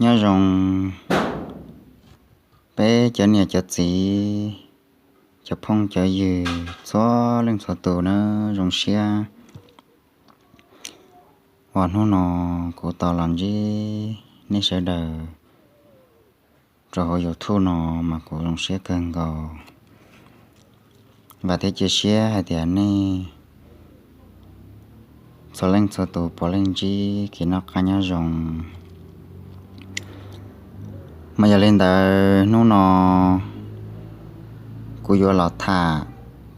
Nyob zoo peb cov niam cov txiv, cov phooj cov ywg txhua leej txhua tus nawb. Zoo siab uas hnub no kuv tau los ntsib nej sawv daws rau hauv YouTube no mas kuv zoo siab kawg nkaus. Vam thiab cia siab hais tias nej txhua leej txhua tus puav leej ntsib kev noj qab nyob zoo. Mas yog li ntawd hnub no kuv yuav los tham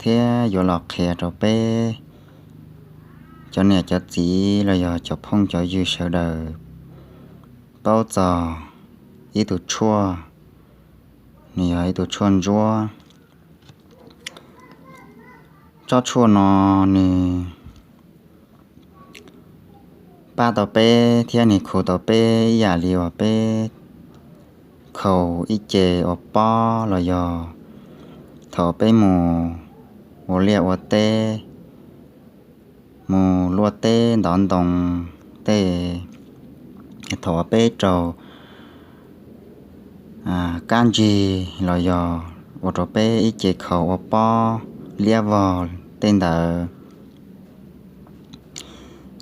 thiab yuav los qhia rau peb cov niam cov txiv los yog cov phooj cov ywg sawv daws paub txog ib tug tshuaj, nws yog ib tug tshuaj ntsuab. Tsob tshuaj no nws pab tau peb thiab nws khu tau peb ib yam li uas peb khaus ib ce ua pob los yog thaum peb mus ua liaj ua teb, mus luaj teb ntov ntoo tej, thaum uas peb raug kab ntsig los yog ua rau peb ib ce khaus ua pob liab vog tej ntawd.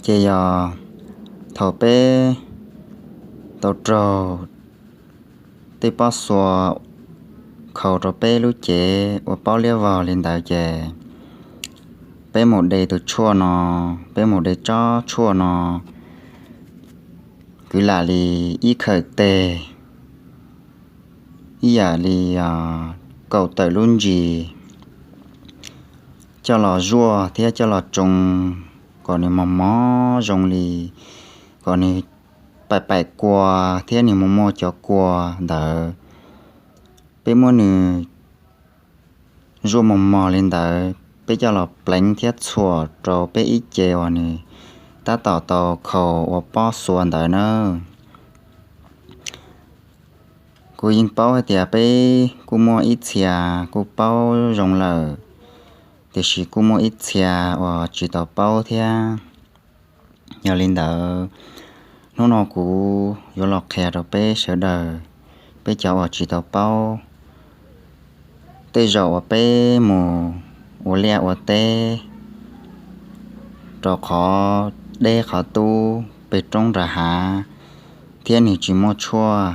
Ces yog thaum peb tau raug tej pob xua khaus rau peb lub cev ua pob liab vog li ntawd ces peb mus de tus tshuaj no, peb mus de tsob tshuaj no kwv lam li ib khawm teg, ib yam li kaum tawm lub ntsis, coj los zuaj thiab coj los tsoo kom nws mos mos zoo li, kom nws paim paim kua thiab nws muaj muaj cov kua ntawd. Peb muab nws zuaj mos mos li ntawd, peb coj los pleev thiab txhuam rau peb ib ce uas nws tab tom tau khaus ua pob xua ntawd na. Kuv yeej paub hais tias peb kuj muaj ib txhia kuj paub zoo lawm, tiam sis kuj muaj ib txhia uas tsis tau paub thiab. Yog li ntawd, hnub no kuv yuav los qhia rau peb sawv daws, peb cov uas tsis tau paub, tej zaum uas peb mus ua liaj ua teb rau qhov deb qhov tub pem roob nram hav, thiab nws tsis muaj tshuaj,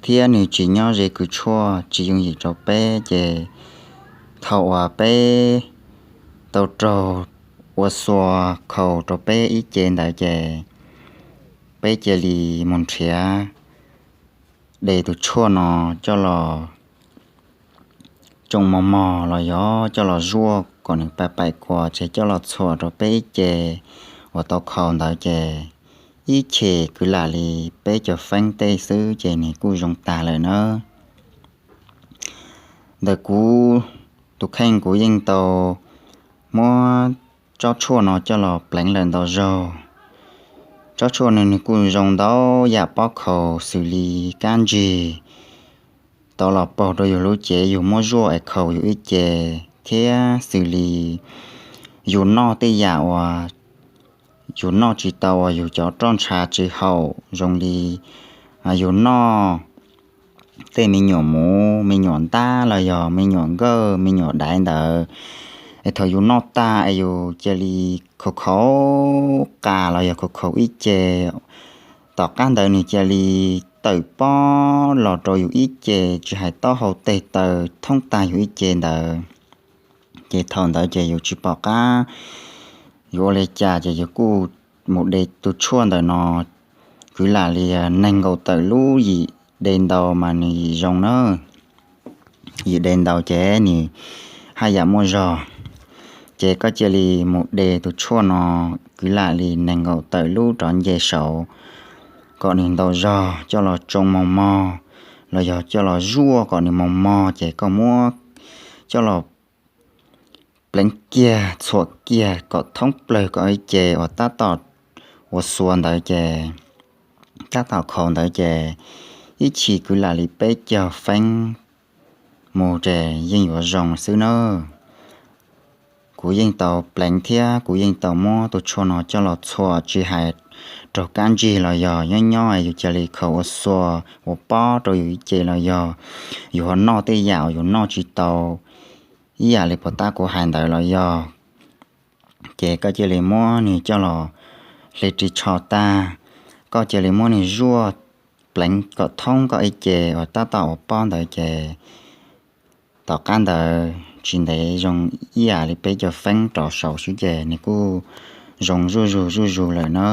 thiab nws tsis nyob ze kws tshuaj tsis yooj yim rau peb ces thaum uas peb tau raug ua xua khaus rau peb ib ce ntawd ces peb cia li mus nrhiav de tus tshuaj no coj los tsoo mos mos los yog coj los zuaj kom nws paim paim kua ces coj los txhuam rau peb ib ce uas tau khaus ntawd ces ib chim kwv lam li peb cov feeb tej xwb ces nws kuj zoo tag lawm nawb. Ntawm kuv tus kheej kuv yeej tau muab tsob tshuaj no coj los pleev lawm ntau zaug. Tsob tshuaj no nws kuj zoo ntau yam pob khaus xws li kab ntsig tau los paug rau yus lub cev yus muab zuaj es khaus yus ib ce, thiab xws li yus noj tej yam uas yus noj tsis tau uas yus cov roj ntsha tsis haum zoo li yus noj tej me nyuam muv, me nyuam ntab los yog me nyuam nkawj, me nyuam daiv ntawd, es thaum yus noj tag es yus cia li khaus khaus qas los yog khaus khaus ib ce, tom qab ntawd nws cia li tawm pob los rau yus ib ce, tsis hais taub hau tes taw thoob tag yus ib ce ntawd. Ces thaum ntawd ces yus tsis pom qab yuav ua li cas ces yus kuj mus de tus tshuaj ntawm no kwv lam li nees nkaum tawm lub yim de ntau mas nws yim zoo na. Yim de ntau ces nws haj yam muaj zog. Ces koj cia li mus de tus tshuaj no kwv lam li nees nkaum tawm lub rov nce saud kom nws ntau zog coj los tsoo mos mos los yog coj los zuaj kom nws mos mos ces koj muab coj los pleev kiag txhuam kiag kom thoob plawg kom ib ce uas tab tom ua xua ntawd ces tab tom khaus ntawd ces ib chim kwv lam li peb caug feeb mus ces yeej yuav zoo xwb nawb. kuv yeej tau pleev thiab kuv yeej tau muab tus tshuaj no coj los txhuam tsis hais raug kab ntsig los yog nyob nyob yus cia li khaws ua xua ua pob rau yus ib ce los yog yus ho noj tej yam uas yus noj tsis tau ib yam li puas tab kuv hais ntawd los yog, ces koj cia li muab nws coj los hle ris tsho tag, koj cia li muab nws zuaj pleev kom thoob koj ib ce uas tab tom ua pob ntawd ces tom qab ntawd tsis ntev zoo ib yam li peb cov feeb rov saud xwb ces nws kuj zoo zuj zus zuj zus lawm na.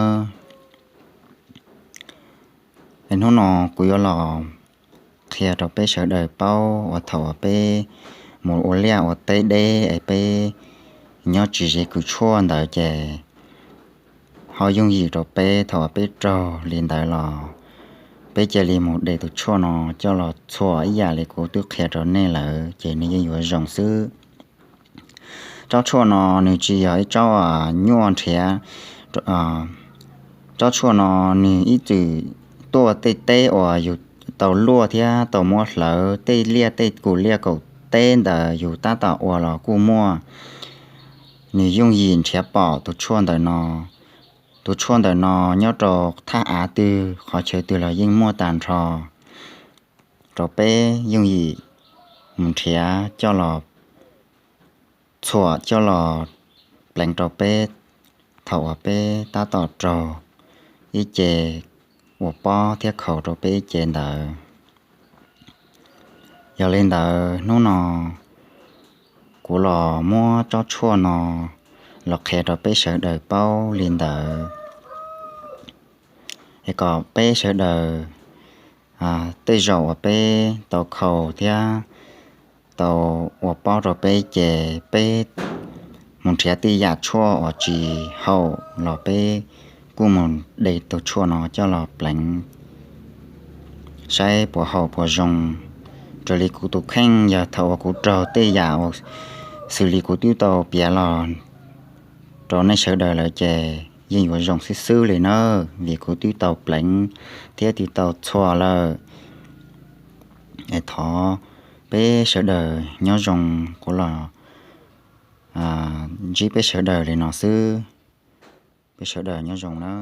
Hnub no kuv yuav los qhia rau peb sawv daws paub uas thaum uas peb mus ua liaj ua teb deb es peb nyob tsis ze kws tshuaj ntawd ces ho yooj yim rau peb thaum uas peb raug li ntawd los peb cia li mus de tus tshuaj no coj los txhuam ib yam li kuv twb qhia rau nej lawm ces nws yeej yuav zoo xwb. Tsob tshuaj no nws tsis yog ib tsob nyuaj nrhiav. Tsob tshuaj no nws ib txwm tuaj tej teb uas yus tau luaj thiab tau muab hlawv tej liaj tej kum liaj kaum teb ntawd yus tab tom ua los kuj muaj. Nws yooj yim nrhiav pom tus tshuaj ntawm no. Tus tshuaj ntawm no nyob rau thaj av twg qhov chaw twg los yeej muaj tag nrho rau peb yooj yim mus nrhiav coj los txhuam coj los pleev rau peb thaum uas peb tab tom raug ib ce ua pob thiab khaus rau peb ib ce ntawd. Yog li ntawd hnub no kuv los muab tsob tshuaj no los qhia rau peb sawv daws paub li ntawd es kom peb sawv daws tej zaum uas peb tau khaus thiab tau ua pob rau peb ces peb mus nrhiav tej yam tshuaj uas tsis haum los peb kuj mus de tus tshuaj no coj los pleev saib puas haum puas zoo. Raws li kuv tus kheej yog thaum uas kuv raug tej yam uas xws li kuv twb tau piav los rau nej sawv daws lawm ces yeej yuav zoo xwb xwb li nawb vim kuv twb tau pleev thiab twb tau txhuam lawm. Es thov peb sawv daws nyob zoo, kuv los ntsib peb sawv daws li no xwb. Peb sawv daws nyob zoo na.